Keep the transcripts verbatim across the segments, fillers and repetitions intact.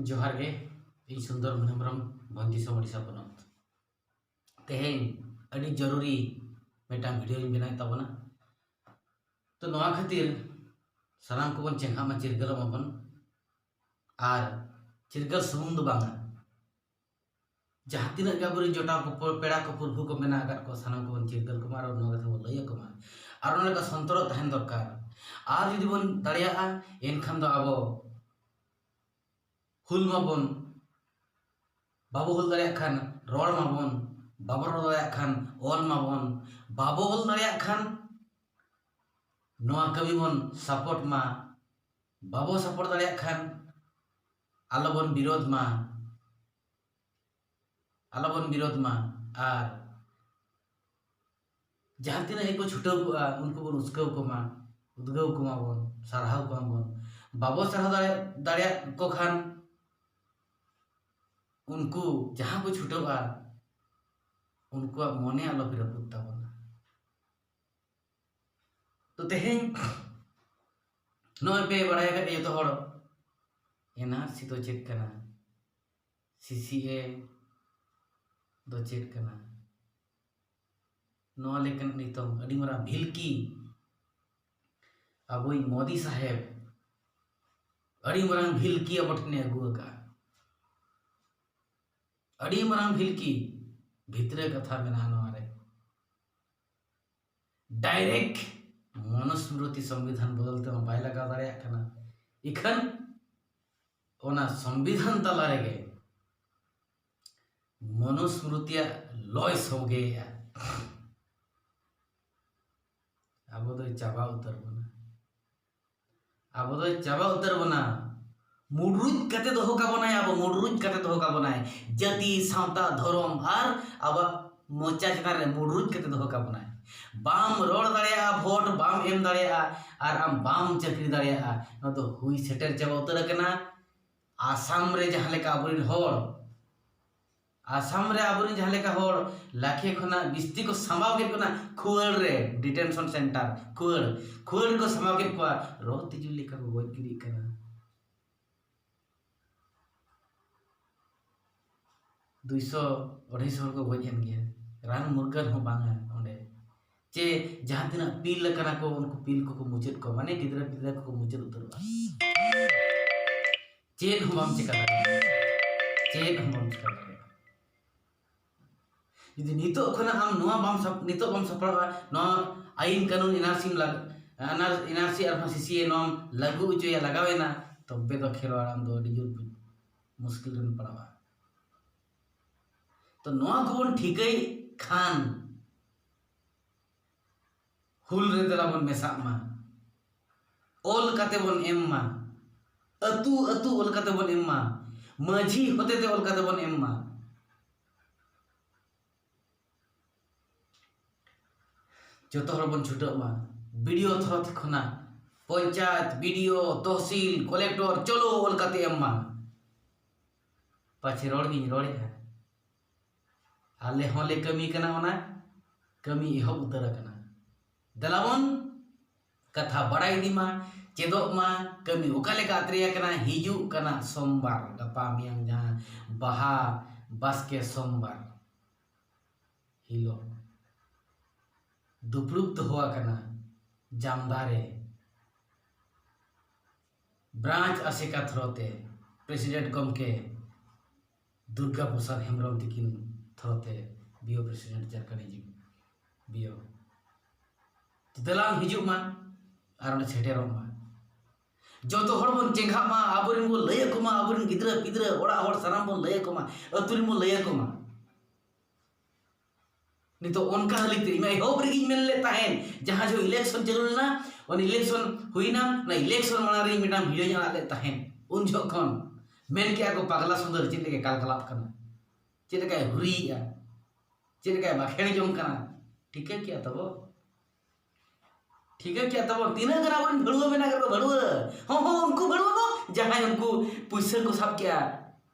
ᱡᱚᱦᱟᱨ ᱜᱮ, ᱤᱧ ᱥᱩᱱᱫᱚᱨ ᱢᱳᱦᱚᱱ ᱦᱮᱢᱵᱨᱚᱢ, ᱵᱷᱚᱧᱡᱤᱥᱚᱢ, ᱳᱰᱤᱥᱟ ᱯᱚᱱᱚᱛ᱾ ᱛᱮᱦᱮᱧ ᱟᱹᱰᱤ ᱡᱚᱨᱩᱨᱤ ᱢᱤᱫᱴᱟᱝ ᱵᱷᱤᱰᱤᱭᱳᱧ ᱵᱮᱱᱟᱣᱮᱫ ᱛᱟᱵᱚᱱᱟ᱾ ᱛᱚ, ᱱᱚᱣᱟ ᱠᱷᱟᱹᱛᱤᱨ ᱥᱟᱱᱟᱢ ᱠᱚᱵᱚᱱ ᱪᱮᱸᱜᱷᱟᱜ ᱢᱟ, ᱪᱤᱨᱜᱟᱹᱞᱚᱜ ᱢᱟᱵᱚᱱ᱾ ᱟᱨ ᱪᱤᱨᱜᱟᱹᱞ ᱥᱩᱢᱩᱝ ᱫᱚ ᱵᱟᱝᱟ, ᱡᱟᱦᱟᱸ ᱛᱤᱱᱟᱹᱜ ᱜᱮ ᱟᱵᱚᱨᱮᱱ ᱡᱚᱴᱟᱣ ᱠᱚ, ᱯᱮᱲᱟ ᱠᱚ, ᱯᱩᱨᱵᱷᱩ ᱠᱚ ᱢᱮᱱᱟᱜ ᱟᱠᱟᱫ ᱠᱚ, ᱥᱟᱱᱟᱢ ᱠᱚᱵᱚᱱ ᱪᱤᱨᱜᱟᱹᱞ ᱠᱚᱢᱟ ᱟᱨ ᱱᱚᱣᱟ ᱠᱟᱛᱷᱟ ᱵᱚᱱ ᱞᱟᱹᱭ ᱟᱠᱚ ᱢᱟ᱾ ᱟᱨ ᱚᱱᱟ ᱞᱮᱠᱟ ᱥᱚᱱᱛᱚᱨᱚᱜ ᱛᱟᱦᱮᱱ ᱫᱚᱨᱠᱟᱨ᱾ ᱟᱨ ᱡᱩᱫᱤ ᱵᱚᱱ ᱫᱟᱲᱮᱭᱟᱜᱼᱟ, ᱮᱱᱠᱷᱟᱱ ᱫᱚ ᱟᱵᱚ ᱦᱩᱞ ᱢᱟᱵᱚᱱ, ᱵᱟᱵᱚ ᱦᱩᱞ ᱫᱟᱲᱮᱭᱟᱜ ᱠᱷᱟᱱ ᱨᱚᱲ ᱢᱟᱵᱚᱱ, ᱵᱟᱵᱚ ᱨᱚᱲ ᱫᱟᱲᱮᱭᱟᱜ ᱠᱷᱟᱱ ᱚᱞ ᱢᱟᱵᱚᱱ, ᱵᱟᱵᱚ ᱚᱞ ᱫᱟᱲᱮᱭᱟᱜ ᱠᱷᱟᱱ ᱱᱚᱣᱟ ᱠᱟᱹᱢᱤ ᱵᱚᱱ ᱥᱟᱯᱳᱨᱴ ᱢᱟ, ᱵᱟᱵᱚ ᱥᱟᱯᱳᱨᱴ ᱫᱟᱲᱮᱭᱟᱜ ᱠᱷᱟᱱ ᱟᱞᱚᱵᱚᱱ ᱵᱤᱨᱳᱫᱷ ᱢᱟ, ᱟᱞᱚᱵᱚᱱ ᱵᱤᱨᱳᱫᱷ ᱢᱟ᱾ ᱟᱨ ᱡᱟᱦᱟᱸ ᱛᱤᱱᱟᱹᱜ ᱜᱮᱠᱚ ᱪᱷᱩᱴᱟᱹᱣ ᱠᱚᱜᱼᱟ, ᱩᱱᱠᱩ ᱵᱚᱱ ᱩᱥᱠᱟᱹᱣ ᱠᱚᱢᱟ, ᱩᱫᱽᱜᱟᱹᱣ ᱠᱚᱢᱟ ᱵᱚᱱ, ᱥᱟᱨᱦᱟᱣ ᱠᱚᱢᱟ ᱵᱚᱱ᱾ ᱵᱟᱵᱚ ᱥᱟᱨᱦᱟᱣ ᱫᱟᱲᱮ-, ᱫᱟᱲᱮᱭᱟᱜ ᱠᱚ ᱠᱷᱟᱱ ᱩᱱᱠᱩ ᱡᱟᱦᱟᱸ ᱠᱚ ᱪᱷᱩᱴᱟᱹᱣᱼᱟ, ᱩᱱᱠᱩᱣᱟᱜ ᱢᱚᱱᱮ ᱟᱞᱚ ᱯᱮ ᱨᱟᱹᱯᱩᱫ ᱛᱟᱵᱚᱱᱟ᱾ ᱛᱚ, ᱛᱮᱦᱮᱧ ᱱᱚᱜᱼᱚᱭ ᱯᱮ ᱵᱟᱲᱟᱭ ᱟᱠᱟᱫ ᱜᱮ ᱡᱚᱛᱚ ᱦᱚᱲ, ᱮᱱ ᱟᱨ ᱥᱤ ᱫᱚ ᱪᱮᱫ ᱠᱟᱱᱟ, ᱥᱤ ᱥᱤ ᱮ ᱫᱚ ᱪᱮᱫ ᱠᱟᱱᱟ᱾ ᱱᱚᱣᱟ ᱞᱮᱠᱟᱱ ᱱᱤᱛᱚᱝ ᱟᱹᱰᱤ ᱢᱟᱨᱟᱝ ᱵᱷᱤᱞᱠᱤ ᱟᱵᱚᱭᱤᱡ ᱢᱳᱫᱤ ᱥᱟᱦᱮᱵᱽ ᱟᱹᱰᱤ ᱢᱟᱨᱟᱝ ᱵᱷᱤᱞᱠᱤ ᱟᱵᱚ ᱴᱷᱮᱱᱮ ᱟᱹᱜᱩ ᱟᱠᱟᱫᱼᱟ᱾ ᱟᱹᱰᱤ ᱢᱟᱨᱟᱝ ᱵᱷᱤᱞᱠᱤ ᱵᱷᱤᱛᱨᱟᱹ ᱠᱟᱛᱷᱟ ᱢᱮᱱᱟᱜᱼᱟ ᱱᱚᱣᱟ ᱨᱮ᱾ ᱰᱟᱭᱨᱮᱠᱴ ᱢᱚᱱᱩᱥᱢᱨᱩᱛᱤ ᱥᱚᱝᱵᱤᱫᱷᱟᱱ ᱵᱚᱫᱚᱞ ᱛᱮᱢᱟ ᱵᱟᱭ ᱞᱟᱜᱟᱣ ᱫᱟᱲᱮᱭᱟᱜ ᱠᱟᱱᱟ᱾ ᱤᱠᱷᱟᱹᱱ ᱚᱱᱟ ᱥᱚᱝᱵᱤᱫᱷᱟᱱ ᱛᱟᱞᱟ ᱨᱮᱜᱮ ᱢᱚᱱᱩᱥᱢᱨᱩᱛᱤᱭᱟᱜ ᱞᱚᱭ ᱥᱚᱜᱮᱭᱮᱜᱼᱟ᱾ ᱟᱵᱚ ᱫᱚᱭ ᱪᱟᱵᱟ ᱩᱛᱟᱹᱨ ᱵᱚᱱᱟ᱾ ᱟᱵᱚ ᱫᱚᱭ ᱪᱟᱵᱟ ᱩᱛᱟᱹᱨ ᱵᱚᱱᱟ᱾ ᱢᱩᱰᱨᱩᱡ ᱠᱟᱛᱮ ᱫᱚᱦᱚ ᱠᱟᱵᱚᱱᱟᱭ, ᱟᱵᱚ ᱢᱩᱰᱨᱩᱡ ᱠᱟᱛᱮ ᱫᱚᱦᱚ ᱠᱟᱵᱚᱱᱟᱭ᱾ ᱡᱟᱹᱛᱤ, ᱥᱟᱶᱛᱟ, ᱫᱷᱚᱨᱚᱢ ᱟᱨ ᱟᱵᱚᱣᱟᱜ ᱢᱚᱪᱟ ᱪᱮᱛᱟᱱ ᱨᱮ ᱢᱩᱰᱨᱩᱡ ᱠᱟᱛᱮ ᱫᱚᱦᱚ ᱠᱟᱵᱚᱱᱟᱭ᱾ ᱵᱟᱢ ᱨᱚᱲ ᱫᱟᱲᱮᱭᱟᱜᱼᱟ, ᱵᱷᱳᱴ ᱵᱟᱢ ᱮᱢ ᱫᱟᱲᱮᱭᱟᱜᱼᱟ, ᱟᱨ ᱟᱢ ᱵᱟᱢ ᱪᱟᱹᱠᱨᱤ ᱫᱟᱲᱮᱭᱟᱜᱼᱟ᱾ ᱱᱚᱣᱟ ᱫᱚ ᱦᱩᱭ ᱥᱮᱴᱮᱨ ᱪᱟᱵᱟ ᱩᱛᱟᱹᱨ ᱟᱠᱟᱱᱟ᱾ ᱟᱥᱟᱢ ᱨᱮ ᱡᱟᱦᱟᱸ ᱞᱮᱠᱟ ᱟᱵᱚᱨᱮᱱ ᱦᱚᱲ, ᱟᱥᱟᱢ ᱨᱮ ᱟᱵᱚᱨᱮᱱ ᱡᱟᱦᱟᱸ ᱞᱮᱠᱟ ᱦᱚᱲ ᱞᱟᱠᱷᱮ ᱠᱷᱚᱱᱟᱜ ᱵᱤᱥᱛᱤ ᱠᱚ ᱥᱟᱢᱵᱟᱣ ᱠᱮᱫ ᱵᱚᱱᱟ ᱠᱷᱩᱣᱟᱹᱲ ᱨᱮ, ᱰᱤᱴᱮᱱᱥᱚᱱ ᱥᱮᱱᱴᱟᱨ ᱠᱷᱩᱣᱟᱹᱲ, ᱠᱷᱩᱣᱟᱹᱲ ᱨᱮᱠᱚ ᱥᱟᱢᱵᱟᱣ ᱠᱮᱫ ᱠᱚᱣᱟ, ᱨᱚ ᱛᱤᱡᱩ ᱞᱮᱠᱟ ᱠᱚ ᱜᱚᱡ ᱜᱤᱰᱤᱜ ᱠᱟᱱᱟ᱾ ᱫᱩᱭᱥᱚ ᱟᱹᱲᱟᱹᱭᱥᱚ ᱦᱚᱲ ᱠᱚ ᱜᱚᱡ ᱮᱱ ᱜᱮᱭᱟ᱾ ᱨᱟᱱ ᱢᱩᱨᱜᱟᱹᱱ ᱦᱚᱸ ᱵᱟᱝᱟ ᱚᱸᱰᱮ᱾ ᱪᱮ ᱡᱟᱦᱟᱸ ᱛᱤᱱᱟᱹᱜ ᱯᱤᱞ ᱟᱠᱟᱱᱟ ᱠᱚ, ᱩᱱᱠᱩ ᱯᱤᱞ ᱠᱚᱠᱚ ᱢᱩᱪᱟᱹᱫ ᱠᱚᱣᱟ, ᱢᱟᱱᱮ ᱜᱤᱫᱽᱨᱟᱹ ᱯᱤᱫᱽᱨᱟᱹ ᱠᱚᱠᱚ ᱢᱩᱪᱟᱹᱫ ᱩᱛᱟᱹᱨᱚᱜᱼᱟ᱾ ᱪᱮᱫ ᱦᱚᱸ ᱵᱟᱢ ᱪᱮᱠᱟ ᱫᱟᱲᱮᱭᱟᱜᱼᱟ᱾ ᱪᱮᱫ ᱦᱚᱸ ᱵᱟᱢ ᱪᱮᱠᱟ ᱫᱟᱲᱮᱭᱟᱜᱼᱟ᱾ ᱡᱩᱫᱤ ᱱᱤᱛᱚᱜ ᱠᱷᱚᱱᱟᱜ ᱟᱢ ᱱᱚᱣᱟ ᱵᱟᱢ ᱥᱟᱯ-, ᱱᱤᱛᱚᱜ ᱵᱟᱢ ᱥᱟᱯᱲᱟᱣᱟ, ᱱᱚᱣᱟ ᱟᱭᱤᱱ ᱠᱟᱹᱱᱩᱱ NRC ᱞᱟᱜ-, NR-, NRC ᱟᱨ ᱵᱟᱝ CCA ᱱᱚᱣᱟᱢ ᱞᱟᱹᱜᱩ ᱦᱚᱪᱚᱭᱟ, ᱞᱟᱜᱟᱣᱮᱱᱟ, ᱛᱚᱵᱮ ᱫᱚ ᱠᱷᱮᱨᱣᱟᱲ ᱟᱢ ᱫᱚ ᱟᱹᱰᱤ ᱡᱳᱨ ᱢᱩᱥᱠᱤᱞ ᱨᱮᱢ ᱯᱟᱲᱟᱣᱟ᱾ ᱛᱚ ᱱᱚᱣᱟ ᱠᱚᱵᱚᱱ ᱴᱷᱤᱠᱟᱹᱭ ᱠᱷᱟᱱ ᱦᱩᱞ ᱨᱮ ᱫᱮᱞᱟ ᱵᱚᱱ ᱢᱮᱥᱟᱜ ᱢᱟ, ᱚᱞ ᱠᱟᱛᱮ ᱵᱚᱱ ᱮᱢ ᱢᱟ, ᱟᱹᱛᱩ ᱟᱹᱛᱩ ᱚᱞ ᱠᱟᱛᱮ ᱵᱚᱱ ᱮᱢ ᱢᱟ, ᱢᱟᱹᱡᱷᱤ ᱦᱚᱛᱮᱛᱮ ᱚᱞ ᱠᱟᱛᱮ ᱵᱚᱱ ᱮᱢ ᱢᱟ᱾ ᱡᱚᱛᱚ ᱦᱚᱲ ᱵᱚᱱ ᱪᱷᱩᱴᱟᱹᱜ ᱢᱟ, BDO ᱛᱷᱚᱨᱚᱯ ᱠᱷᱚᱱᱟᱜ, ᱯᱚᱧᱪᱟᱭᱮᱛ, BDO, ᱛᱚᱦᱥᱤᱞ, ᱠᱚᱞᱮᱠᱴᱚᱨ, ᱪᱚᱞᱚ ᱚᱞ ᱠᱟᱛᱮ ᱮᱢ ᱢᱟ᱾ ᱯᱟᱪᱷᱮ ᱨᱚᱲ ᱜᱤᱧ ᱨᱚᱲᱮᱫᱼᱟ, ᱟᱞᱮ ᱦᱚᱸᱞᱮ ᱠᱟᱹᱢᱤ ᱠᱟᱱᱟ, ᱚᱱᱟ ᱠᱟᱹᱢᱤ ᱮᱦᱚᱵ ᱩᱛᱟᱹᱨ ᱟᱠᱟᱱᱟ᱾ ᱫᱮᱞᱟ ᱵᱚᱱ ᱠᱟᱛᱷᱟ ᱵᱟᱲᱟᱭ ᱤᱫᱤ ᱢᱟ, ᱪᱮᱫᱚᱜ ᱢᱟ, ᱠᱟᱹᱢᱤ ᱚᱠᱟ ᱞᱮᱠᱟ ᱟᱛᱨᱮ ᱟᱠᱟᱱᱟ᱾ ᱦᱤᱡᱩᱜ ᱠᱟᱱᱟ ᱥᱳᱢᱵᱟᱨ, ᱜᱟᱯᱟ ᱢᱮᱭᱟᱝ ᱡᱟᱦᱟᱸ ᱵᱟᱦᱟ ᱵᱟᱥᱠᱮ ᱥᱳᱢᱵᱟᱨ ᱦᱤᱞᱳᱜ ᱫᱩᱯᱲᱩᱵ ᱫᱚᱦᱚ ᱟᱠᱟᱱᱟ ᱡᱟᱢᱫᱟ ᱨᱮ ᱵᱨᱟᱧᱪ ᱟᱥᱮᱠᱟ ᱛᱷᱨᱚ ᱛᱮ ᱯᱨᱮᱥᱤᱰᱮᱱᱴ ᱜᱚᱢᱠᱮ ᱫᱩᱨᱜᱟ ᱯᱨᱚᱥᱟᱫᱽ ᱦᱮᱢᱵᱨᱚᱢ ᱛᱤᱠᱤᱱ ᱛᱷᱨᱚ ᱛᱮ, BO ᱯᱨᱮᱥᱤᱰᱮᱱᱴ ᱡᱟᱨᱠᱟᱱᱤ BO᱾ ᱫᱮᱞᱟᱝ ᱦᱤᱡᱩᱜ ᱢᱟ ᱟᱨ ᱚᱸᱰᱮ ᱥᱮᱴᱮᱨᱚᱜ ᱢᱟ᱾ ᱡᱚᱛᱚ ᱦᱚᱲ ᱵᱚᱱ ᱪᱮᱸᱜᱷᱟᱜ ᱢᱟ, ᱟᱵᱚᱨᱮᱱ ᱵᱚᱱ ᱞᱟᱹᱭ ᱟᱠᱚ ᱢᱟ, ᱟᱵᱚᱨᱮᱱ ᱜᱤᱫᱽᱨᱟᱹ ᱯᱤᱫᱽᱨᱟᱹ, ᱚᱲᱟᱜ ᱦᱚᱲ ᱥᱟᱱᱟᱢ ᱵᱚᱱ ᱞᱟᱹᱭ ᱟᱠᱚ ᱢᱟ, ᱟᱹᱛᱩ ᱨᱮᱱ ᱵᱚᱱ ᱞᱟᱹᱭ ᱟᱠᱚ ᱢᱟ᱾ ᱱᱤᱛᱚᱜ ᱚᱱᱠᱟ ᱦᱟᱹᱞᱤ ᱛᱮ, ᱤᱧ ᱢᱟ ᱮᱦᱚᱵ ᱨᱮᱜᱮᱧ ᱢᱮᱱ ᱞᱮᱫ ᱛᱟᱦᱮᱸᱫ, ᱡᱟᱦᱟᱸ ᱡᱚᱠᱷᱚᱱ election ᱪᱟᱹᱞᱩ ᱞᱮᱱᱟ, ᱚᱱᱟ election ᱦᱩᱭᱱᱟ, ᱚᱱᱟ election ᱢᱟᱲᱟᱝ ᱨᱮ ᱤᱧ ᱢᱤᱫᱴᱟᱝ videoᱧ ᱟᱲᱟᱜ ᱞᱮᱫ ᱛᱟᱦᱮᱸᱫ᱾ ᱩᱱ ᱡᱚᱠᱷᱚᱱ ᱢᱮᱱ ᱠᱮᱜᱼᱟ ᱠᱚ, "ᱯᱟᱜᱽᱞᱟ ᱥᱩᱸᱫᱚᱨ ᱪᱮᱫ ᱞᱮᱠᱟᱭ ᱠᱟᱞᱠᱟᱞᱟᱜ ᱠᱟᱱᱟ, ᱪᱮᱫ ᱞᱮᱠᱟᱭ ᱦᱩᱨᱤᱭᱮᱜᱼᱟ, ᱪᱮᱫ ᱞᱮᱠᱟᱭ ᱵᱟᱠᱷᱮᱲ ᱡᱚᱝ ᱠᱟᱱᱟ?" ᱴᱷᱤᱠᱟᱹ ᱠᱮᱜᱼᱟ ᱛᱟᱵᱚ? ᱴᱷᱤᱠᱟᱹ ᱠᱮᱜᱼᱟ ᱛᱟᱵᱚ? ᱛᱤᱱᱟᱹᱜ ᱜᱟᱱ ᱟᱵᱚᱨᱮᱱ ᱵᱷᱟᱹᱲᱩᱣᱟᱹ ᱢᱮᱱᱟᱜ ᱠᱟᱜ ᱠᱚᱣᱟ, ᱵᱷᱟᱹᱲᱩᱣᱟᱹ? ᱦᱚᱸ, ᱦᱚᱸ, ᱩᱱᱠᱩ ᱵᱷᱟᱹᱲᱩᱣᱟᱹ ᱫᱚ ᱡᱟᱦᱟᱸᱭ ᱩᱱᱠᱩ ᱯᱩᱭᱥᱟᱹ ᱠᱚ ᱥᱟᱵ ᱠᱮᱜᱼᱟ,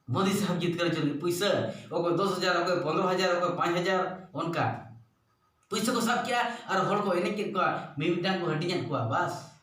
ᱢᱳᱫᱤ ᱥᱟᱦᱮᱵᱽ ᱡᱤᱛᱠᱟᱹᱨ ᱦᱚᱪᱚ ᱞᱟᱹᱜᱤᱫ ᱯᱩᱭᱥᱟᱹ, ᱚᱠᱚᱭ ᱫᱚᱥ ᱦᱟᱡᱟᱨ, ᱚᱠᱚᱭ ᱯᱚᱱᱨᱚ ᱦᱟᱡᱟᱨ, ᱚᱠᱚᱭ ᱯᱟᱸᱪ ᱦᱟᱡᱟᱨ, ᱚᱱᱠᱟ ᱯᱩᱭᱥᱟᱹ ᱠᱚ ᱥᱟᱵ ᱠᱮᱜᱼᱟ ᱟᱨ ᱦᱚᱲ ᱠᱚ ᱮᱱᱮᱡ ᱠᱮᱫ ᱠᱚᱣᱟ, ᱢᱤᱢᱤᱫᱴᱟᱝ ᱠᱚ ᱦᱟᱹᱴᱤᱧᱟᱫ ᱠᱚᱣᱟ, ᱵᱟᱥ᱾